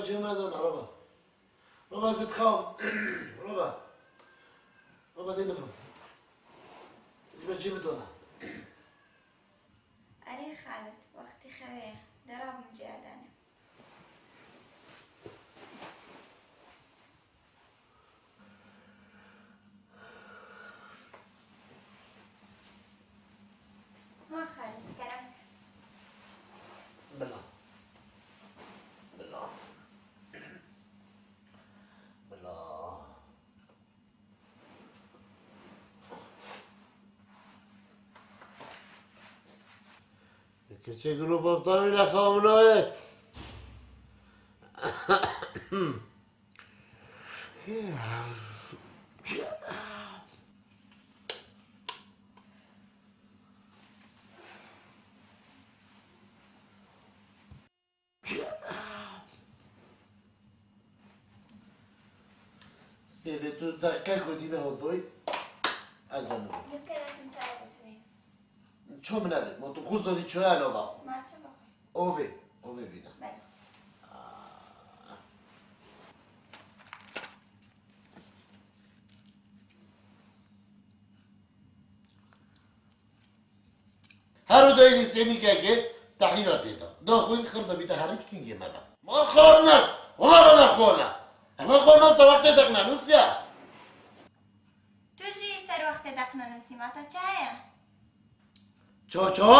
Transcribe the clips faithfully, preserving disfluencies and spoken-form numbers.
Cem ez ona, roba. Roba zit xaw. Roba. Roba dê nibim. Zî be cê bidona. Erê Xalid, wextê xewê ye. De rabim cê danê. Ha Xalid, kerem ke. Bila. Bila. Bila. Keçê gul û baptan wî nexaminoyê. Sêvê tu deqe ku dîne hot boy, ez de nibû. Li kere çim çawa bitirî? Ço min evê, mo tu xwe zanî çoya nava xwe. Ma çi bixwe? Ovê, ovê bîne. Belê. Ah. Her odayê nîsênîkekê tehîna tê de. Da xwîn xirda bîte herî pisîngê me be. Ma xor ne, wela me ne xor ne. Eve xor ne se wextê deqne nûsiya. Tu jî ser wextê deqne nûsî ma te çi heye? Ça ça?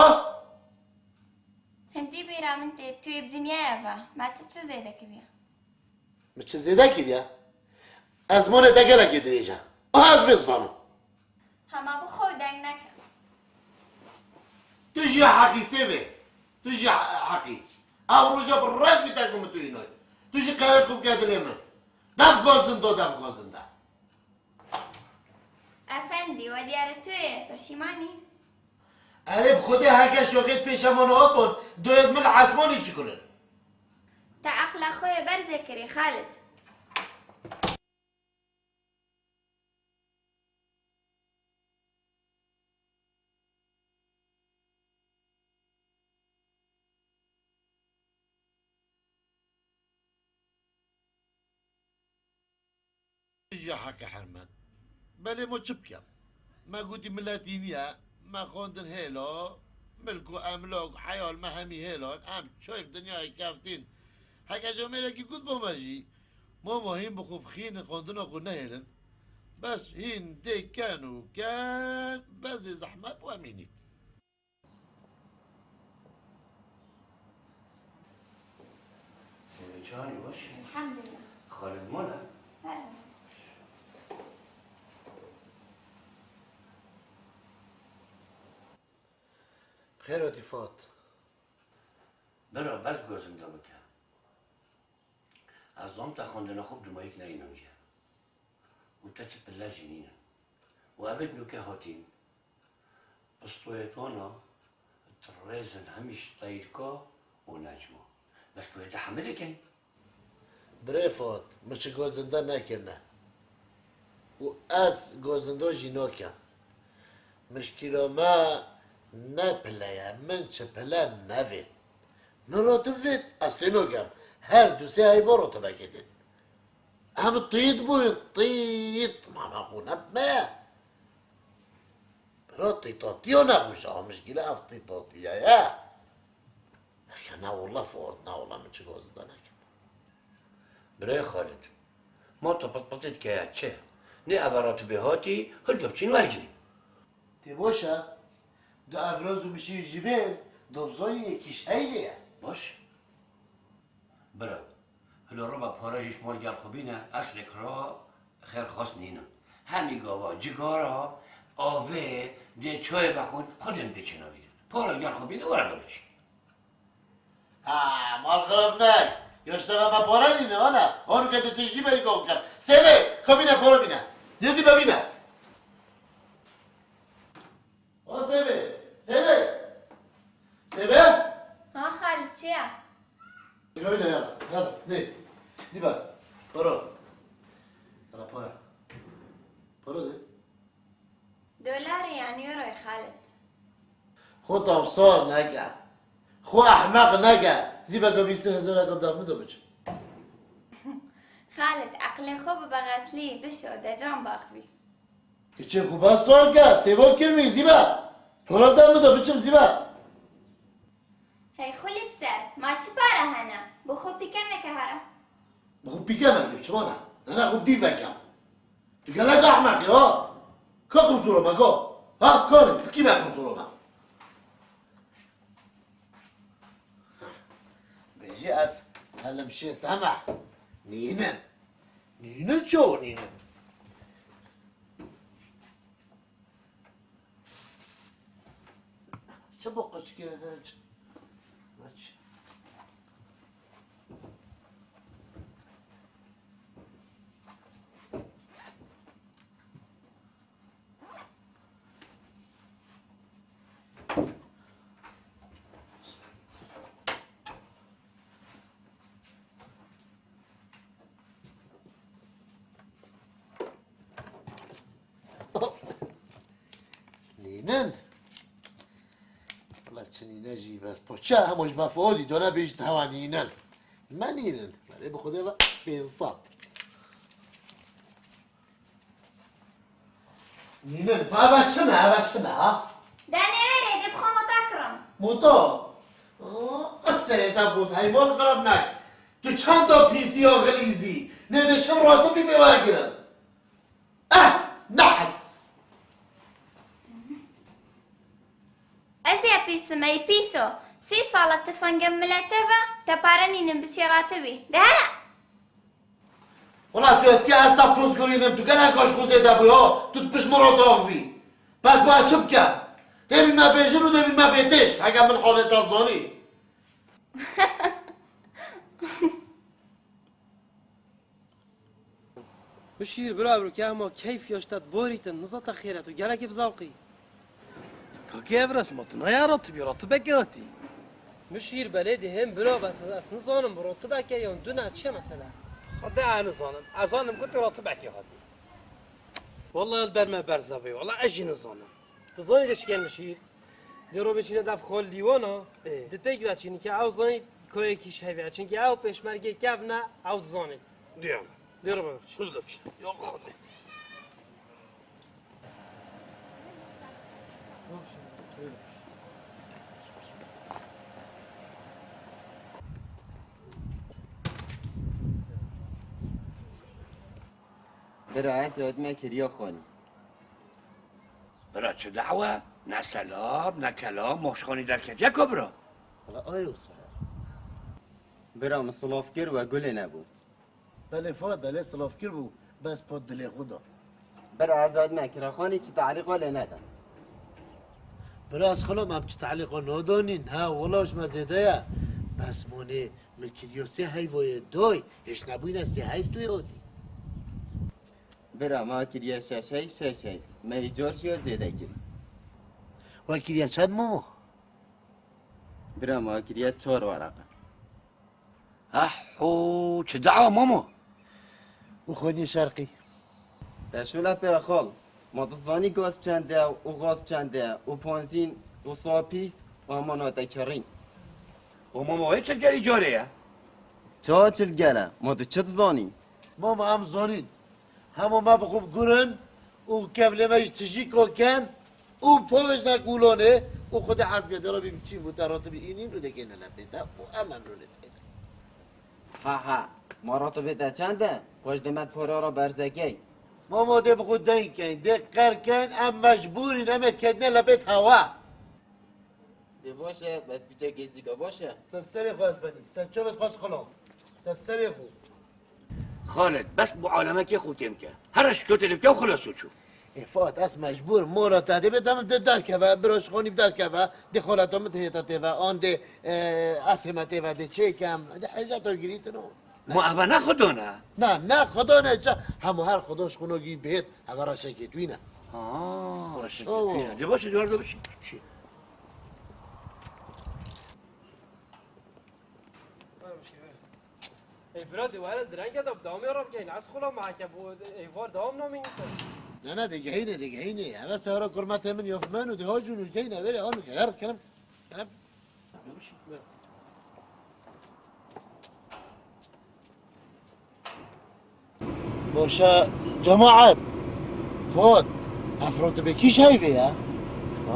Hindî bîra min tê, tu yê bi dinyaya ve. Ma te çi zêde kiriye? Min çi zêde kiriye? Ez monê te gelekî dirêj e. Aha ez vê zanim. Hema bi xwe deng neke. Tu jî heqî sêvê. Tu jî he-, heqî. Ev roja bi rev bî te ku min tu înayî. Tu jî qewet xwe bike dilê min. Dev gozin do dev gozin de. Efendî, we diyar e tu yê peşîman î? Erê bi Xwedê heke şoxêt pêşe mano hat bon, doyêt min li esmanî çikulin. Te eqla xwe yê berzê kirî Xalid. Ji heqê hermet. Belê mo çi bikem? Me gotî miletî niye, me xwendin hêlo, milk û emlok, heyal me hemî hêlan, em çoyb dinyayê keftîn. Heke camêrekî got bo me jî, mo mo hîn bi xwe bixînin, xwendina xwe nehêlin. Bes hîn dê ken û ken, bezê zehmet we mînît. Sêvê çi halî, baş î? Elhamdülillah. Xalid mala? Bele. Bi xêr hatî Fat. Bira, bes gozinda bike. Ez zam te xwendina xwe bi dimayîk neyînandiye. Û te çi pile jî nînin. Û ev ê nuke hatîn. Pistoyê tona di rêzin hemî ji Teyîrka û Necma. Bes tu yê te hemilê key? Birê Fat, min çi gozinda nekirine. Û ez gozinda jî nakim. Mişkîla me ne pile ye, min çi pile nevên. Min rotib vêt, ez tê nakim. Her du sê heyva rotibekê dêt. Em tît bûn, tît. Mama xwe ne me. Bira tîtatiya nexweş e, mişkîle ev tîtatiye ye. Heke ne wela Fuat, ne wela min çi gazî te nekin. Birayê Xalid, ma tu pitpitê dike ya çi? Nê eve ratibê hatî, hilde biçîn wergirîn. Tê baş e, du evraz û mişî jî bên, dobzanî yekî ji heyvê ye. Baş. Bira, hilo roba para jî ji mal gel xwe bîne, ez rêkira xêr xwest nînim. Hemî gava, cigara, avê, dê çayê vexwin, xwedê min dê çênavîtin. Para gel xwe bîne, were bibiçî. Ha, mal xirab nek. Ya ji te ve me para nîne, ana. Hanu ke te têjî berî ka bikem. Sêvê, ka bîne, para bîne. Yezî be bîne. O Sêvê, Sêvê. Sêvê. Ha Xalid, çi ye? Kabine yala, yala, ne? Ziba, para. Yala para. Para de. Dolar yan euro Xalid? Xo tamsar neke. Xo ehmeq neke. Ziba ka bîst hezar ka daxmi de biçin. Xalid, eqlê xwe bibe xeslî, bişo, decan baxivî. Kiçê xwe ba sor ke, sêvo kirmî, zîba. Pora da min de biçim, zîba. Hey xulî bi ser, ma çi pare hene? Bi xwe pîkemeke here. Bi xwe pîkemeke, çima ne? Nana xwe dîveke. Tu gelek ehmeq î ha. Ka xumsoro me, ka. Ha, ka ne, kî me xumsoro me? Bêjî ez helim şê teme. Nînin. Nînin ço nînin. Çi bu qıçkı? Aç. Nînin. Wala çi nîne jî bes poça hemo ji me fodî dona bêjî tewa nînin. Me nînin. Belê bi xudê ve pênc sed. Nînin, pa eve çi me, eve çi me ha? De nêverê, dê bi xwe mota kirin. Mota? Ah, serê te bût, heywan xerab nak. Tu çanda pîsî ya xilîzî. Nê de çi ratibî bê wergirin. Eh, nehs. Ez ê pîsim, ey pîso. Sî sala tifengem milete ve, te pare nînin biçê ratibî. De here. Wala tu etiya ez ta poz gurînim, tu gelek aşqû zêde bû ya, tu di pişt min re daxivî. Bes ba çi bike? Dê bî me bêjin û dê bî me bêtêşt, heke min halê te zanî. Bişîr, bira, biro, ke hema keyf ya ji te diborîtin, niza te xêr e, tu gelekî bi zewqî. Kakê Evres, ma tu naya ratibî, ratibeke hatî. Bişîr, belê dihêm bira, bes ez nizanim bi ratibeke yan du ne, çi ye mesele? Xwedê ez nizanim. Ez zanim ku tu ratibeke hatî. Wallahî li ber me berze bû, wallahî ez jî nizanim. Tu zanî de çi ken Bişîr? Dê robê çîne dev xal dîwana, Ê. Di pêk ve çînî ke ew zanî koyekî şevî ye. Çimkî ew pêşmergê kevn e, ew dizanî. Diyam. Dê robê biçî. Hûn de biçî. Yok xwedê. Bira, ez hatime kiriya xanî. Bira, çi dawa? Ne selam, ne kelam, moşxanî derketiye ku bira. Wala ay o seher. Bira, min silav kir we gulê nebû. Belê Fuat, belê silav kir bû, bes pat dilê xwe da. Bira, ez hatime kiraxanî, çi tehlîqa lê neda. Bira, ez xilam em çi tehlîqa nadanîn, ha, wala ji me zêde ye. Bes monê Min kiriyo sê heyvoyê doy, hêş nebûyne sê heyv tu yê otî. Bira, ma kiriye şeş heyv, şeş heyv. Me îcar jiyo zêde kir. We kiriye çend momo? Bira, ma kiriye çar wereqe. Ahu, çi dawa momo? Û xwînê şerqî. Te şûle pê xal, ma tu zanî gaz çend e û gaz çend e û ponzîn û sapîst û hema nate kirîn. Û mama wê çilgerî carê ye? Ça çilger e? Ma tu çi dizanî? Mama em zanîn. Hema me bi xwe bigurin û kevlê me ji tijî koken û povêjnek wûlonê û xwedê hezge de rabî biçî bû te ratibî înîn û dekêne lepê te û em memnûnê te. Ha ha, ma ratibê te çend e? Xweş demet para ra berzekey. Mama dê bi xwe deyn keyn, dê qer keyn, em mecbûrîn, em ê kedine lebêt hewa. Dê baş e, bes piçekê zîka baş e. Ser serê xwe ez benî, ser çavê xwe ez xilam. Ser serê xwe. Xalid, bes bu alemekê xwe kêm ke. Her şikayetê li bike û xilas û çû. Ê Fuat, ez mecbûr, mora te dê bê te min dê derkeve, bira ji xanî derkeve, dê xaleta min tê tê ve, an dê, e, ez hê me tê ve, dê çêkem, dê hêja te girîtin o. Ma eve ne Xudan e? Na, ne Xudan e, ça, hemû her Xudan ji xwe nagî bêt, eve reşekê wî ne. Ha, reşekê wî ne. Dê baş e, dê werde biçî. Çi? Ey bira, dê were direnge de dewamê re bikeyn. Ez xula me heke bu êvar dewam namîn. Ne, ne, digehînê, digehînê. Eve sehra kurmetê min yof men û dê hacûn û digehîne verê, an her kerem, kerem. Yavaş. Bira. Boşa cemaet. Fuat, ev rotibê kî şayvê ye?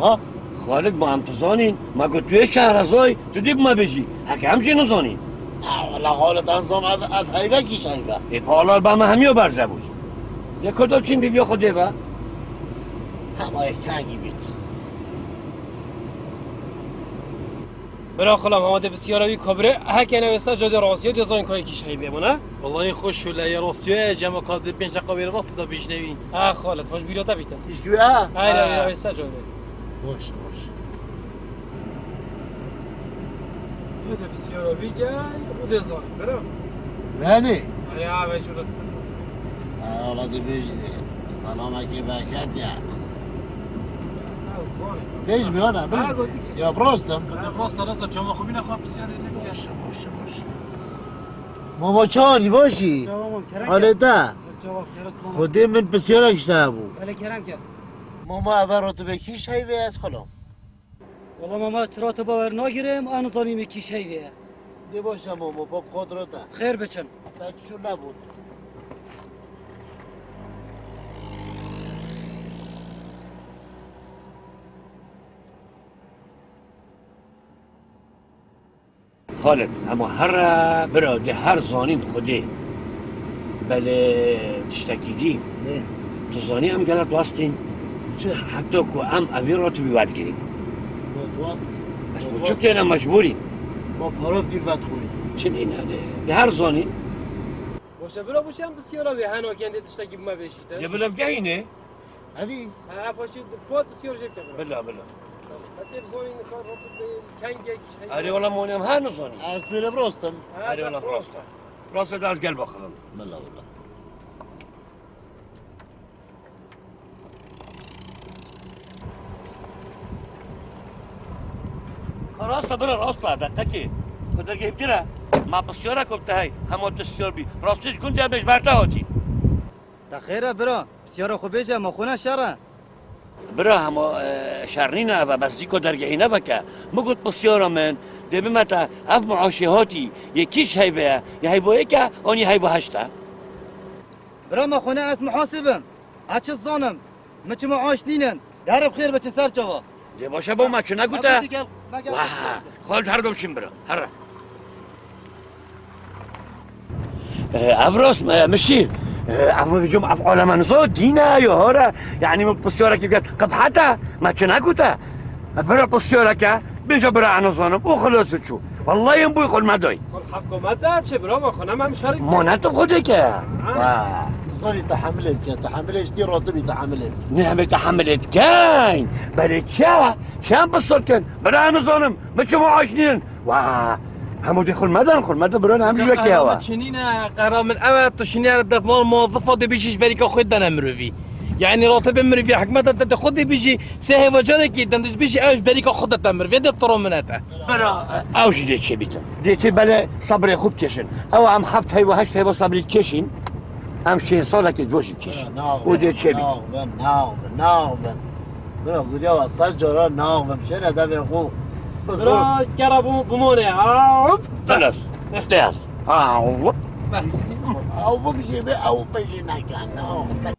Ha? Xalid, ma em tu zanîn, ma got tu yê Şehrazayî, tu dê bi me bêjî. Heke em jî nizanîn. Ha, wela Xalid, ez zam ev, ev heyve kî şayve. Ê, palar ba me hemiya berze bûyî. Lê Kurdo çin bîbiya Xwedê be. Hema yek kengî bît. Bira xulam, hema dê pisyara wî kabirê, heke newêsa cadê rastiyê dê zanîn ka yekî şayvê bûne. Wellahî xweş şûle ye, rastiyê ye, cema ka dê pênc deqa wêre rast da bîjnevî. Ha, Xalid, xweş bîra te bîtin. Îşkî wî ha? Aynen, Ha. Newêsa cadê. Baş, baş. Hû dê pisyara wî gel, û dê zanîn, bira. Benê. Ay, ya, ve şurada. Herhala dibêjî, selamekê berket ya. Ha, zanîn. Bêj mi, ana, bêj. Ha, gözüküyor. Ya, bi rast im. Qede bi rast, rasta çawa xwe bîne xwe pisyarê ne bike. Baş, baş, baş. Mama çawanî, başî? Tamam, kerem Halê te? Çawa, kerem, tamam. Xwedê min pisyarek ji te hebû. Belê, kerem ker. Mama, eve rotibê kî şayvê ez xulam. Wela mama, ez çira te bawer nagirim, ez nizanîme kî şayvê ye. Dê baş e mama, bab xwe direte. Xêr biçin. Te çû nebût. Xalid, hema here bira dê her zanîn Xwedê. Belê tiştekî dî. Ne. Tu zanî em gelek wastîn. Çi? Heta ku em evî rotibî werdigirîn. Wastî. Bes Wastî. Çi têne mecbûrî. Ma para dî vedixwî. Çi nîne dê. Dê her zanîn. Boşe bira, boşe em pisyara wê hena kendê tiştekî bi me vêşîte. Dê bila bigehîne. Evî? Ha, paşê Fuat pisyar jê bike bira. Bila, bila. Tamam. Heta bizanîn ka rotibê kengek şey. Erê wela monê em her nizanîn. Ez pêre bi rast im. Ha, Erê wela bi rast e. Rast e, ez gel baxivim. Bila, bila. Ka rast e bira, rast e, deqekê. Ku dergehî bigire. Ma pisyara ku bi te hey. Hema tu pisyar bî. Rastî ji gundê em ê ji ber te hatî. Te xêr e bira, pisyara xwe bêje, ma xwe ne şer e. Bira, hema, e, şer nîne eve, bes zî ku dergehî nebike. Min got pisyara min, dê bime te, ev muaşê hatî, yê kî şayvê ye, yê heyva yek e, an yê heyva heşt e? Bira, ma xwe ne ez muhasib im. Ez çi zanim? Min çi muaş nînin? Dê here bi xêr biçin ser çava. Dê baş e bo, me çi negote? Hadi gel, me gel. Wah, xwe her dom çin bira, here. E, ev rast me, Mişîr. E, ev bêjim, ev aleme nizo dîne yo hore. Yani min pisyarek ket qibhete, me çi negote. E, bira pisyareke, bêje bira ez nizanim. Û xilas çû. Wallahî em bûy xwe me day. Xwe hevka me de çi bira, me xwe ne me şerik. Ma ne tu xwe dike. Ha. Ha. Zanî tehemilê bike, tehemilê ji tî rotibî tehemilê bike. Ne em ê tehemilê dikeyn. Belê çi? Çi em pisor kin? Bira ez nizanim. Min çi muaş nînin. Wa, hemû dê xurme dan, xurme de bira em ji wekî hewa. Çinîne, qera min ew e, tu şiniyar defmal muwazifa dê bijî ji berîka xwe dene mirovî. Yani rotibê mirovî hikmeta te de xwe dê bijî, sê heyva carekî dem dê bijî ew ji berîka xwe de te mirovî, dê tiro min e te. Bira, ew jî dê çê bîtin. Dê çê belê sabrê xwe bikeşin. Ew em heft heyva, heşt heyva sabrî dikeşin. Em şêst salekê ji bo jî dikeşin. Û dê çê bî. Naxivin, naxivin, naxivin. Bira, gudiya we sed cara naxivim. Şêne devê xwe. Bira, kera bû, bimane. Aa, hop. Belas. Dêr. Aa, hop. Ew bibijê be, ew pejê neke. Naxivin.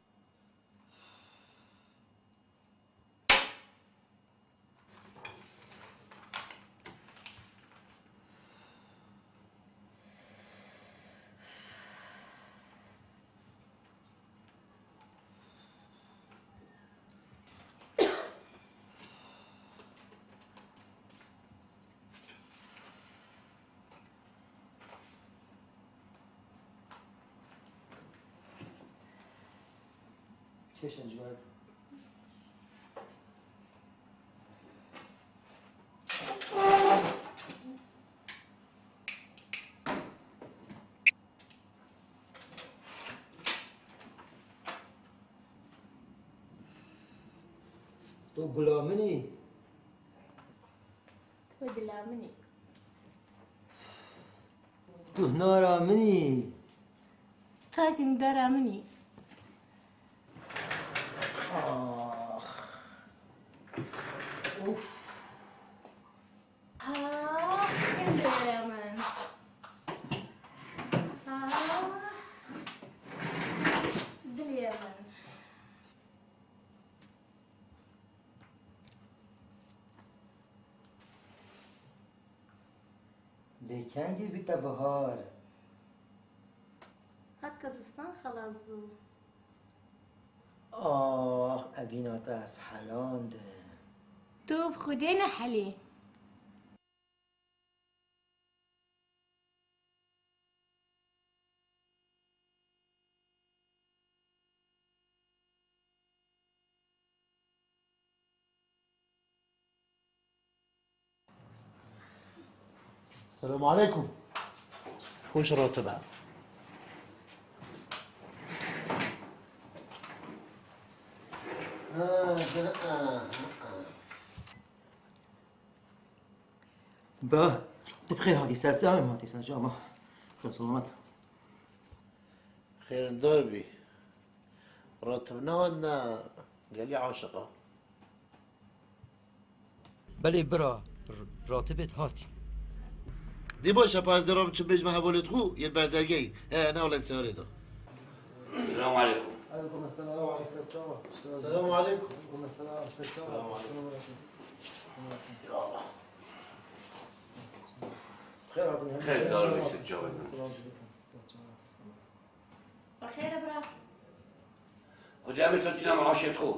Kêşên ji we re. Tu gula min î. Tu dila min î. Tu hunara min î. Tu gundara min î. Ax. Uf. Ah, gundara min. Ah. Dê kengî bîte bihar? Heta zistan xelas bû. Ax, evîna te ez helandim. Tu bi Xwedê nehelî. Selam aleykum. Hoş ratibe. Ba, tu bi xêr hatî ser, ser hatî ser, ama. Xêr selamet. Xêrindar bî. Ratib ne, ne gelî aşiq e. Belê bira, r-, ratibêt hatî. Dî baş e, pa ez dê ram çi bêjme hevalêt xwe, yên ber dergehî. He, ne wele serê de. Selamu aleykum. Aleykum selam. Selamu aleykum. Aleykum selam. Aleykum selam. Selamu aleykum. Ya Allah. Xêr hatin. Xêr, dar beşik çawa. Selam aleykum. Bi xêr e bira. Xwedê em ê totîna maaşê xwe.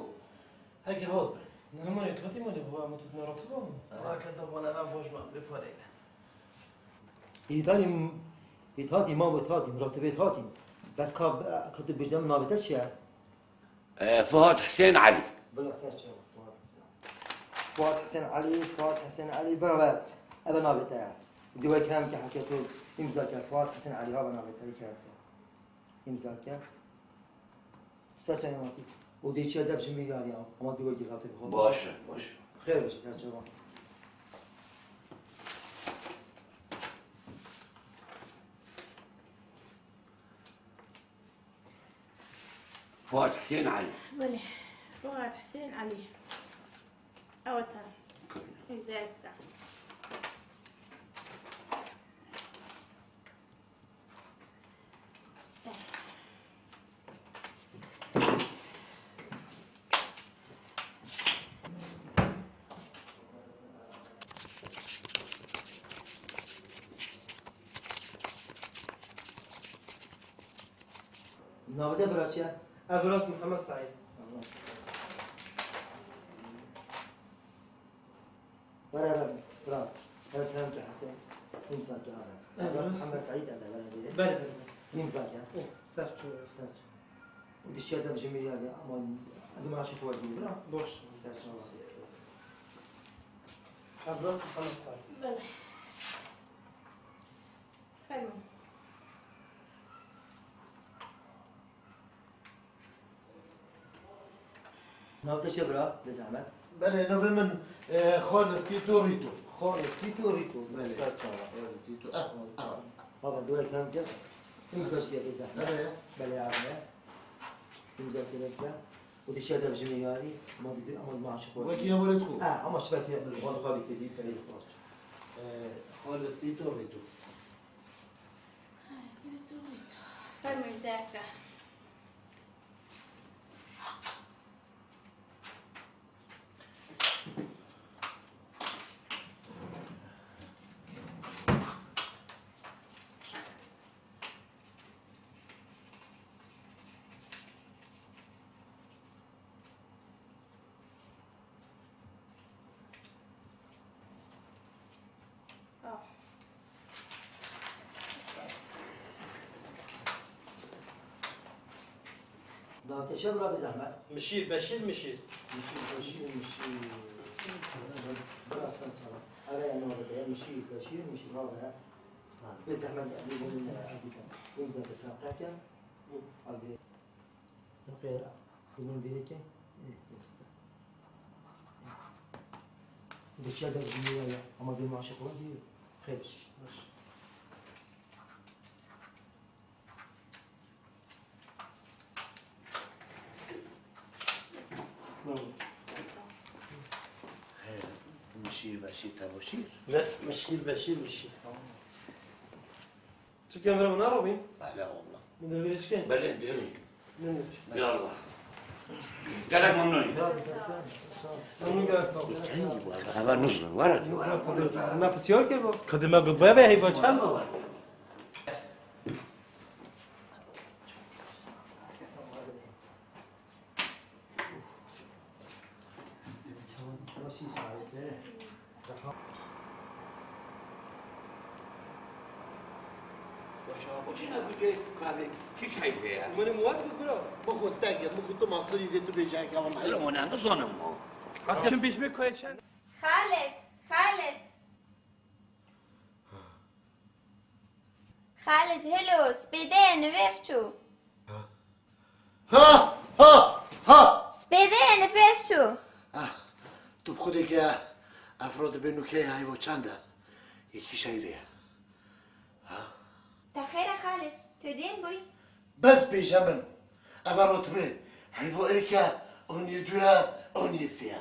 Heke hat be. Ne, ne, ne, totî malê xwe, em totîna ratiba min. Hake de bana ne boş me, bê pareyne. Îtanî, îtatî ma bo tatîn, ratibê tatîn. Bes ka, ka tu bijde min navê te çi ye? E, Fuat Husên Elî. Bila ser çawa, Fuat Husên. Fuat Husên Elî, Fuat Husên Elî, bira ve, eve navê te ye. Di wê kerem ke hesiya tu îmza ke, Fuat Husên Elî, ha ve navê te, kerem ke. Îmza ke. Ser çawa matî. O dê çiya dev ji min yar ya. Ama di wekî hatê bixwe. Baş e, baş e. Xêr be, ser çawa. Fuat Husên Elî. Belê. Fuat Husên Elî. Ew e te. Îmzayek te. Navê te bira çi ye? Ev Firas Mihemed Seîd. Beraber, bra. Her tam ki hasta. Kimsa ki abi. Evet. Muhammed Said abi, beraber. Beraber. Kimsa ki. Oh, ser ço. Ser ço. Bu dişi adam jimi yani ama adım aşık var gibi, bra. Boş. Ser ço. Hazreti Muhammed Said. Bele. Fermo. Nav te çi bira, bi zehmet? Belê, navê min, e, Xalid Tîto Rîto. Xalid Tîto Rîto. Belê. Ser çava. Xalid Tîto. Ah, ah. Baba, dore tam ce. Imza çi, bi zehmet? Belê. Belê abi. Imza kire. O dişe de jimi yari, ama dedi, ama maaşı koy. Wekî hevalêt xwe. Ha, ama şibekî, belê, wala xalî kedi, belê xaç. E, Xalid Tîto Rîto. Fermû, zehra. Ah. Navê te çi bira, bi zehmet? Mişîr, Beşîr Mişîr. Mişîr, Beşîr Mişîr. Bira sen çala. Ara ya navê te, Mişîr, Beşîr Mişîr, ha be. Ha, bi zehmet, bir bunun, e, bir bunun zaten. Hı. Abi. Daqe, bunun direke, e, yoksa. Geçer de dünyaya, ama bir maaşı falan değil. Xêr. Baş. Bravo. He, Mişîr, Beşîr, Tebaşîr. Ne, Mişîr, Beşîr, Mişîr. Tamam. Tu kamera bana Robin? Bale, valla. Min de biri çıkın. Bale, buyurun. Ne demiş? Ya Allah. Gelek memnûn. Heva nû, were. Me pisyar kir bû. Kadime got, bê ve heyva çend bû? Boşa, boşuna gute kahve, kîş heyvê ya. Min muwat ku bira. Min xwe te kir, min ku tu mastirî dê tu bêje eke wallahî. Bira, min nizanim o. Ez çim bêjme kayê çend? Xalid, Xalid. Xalid, helo, spêdeyê nivês çû. Ha, ha, ha! Spêdeyê nivês çû. Ah, tu bi xwedê ke ev rotibê nûkê heyvo çend e? Yekî heyvê ye. Ha? Te xêr e Xalid, tu dîn bûyî? Bes bêje min. Ev rotibê heyvo êk e, an yê du ye, an yê sê ye.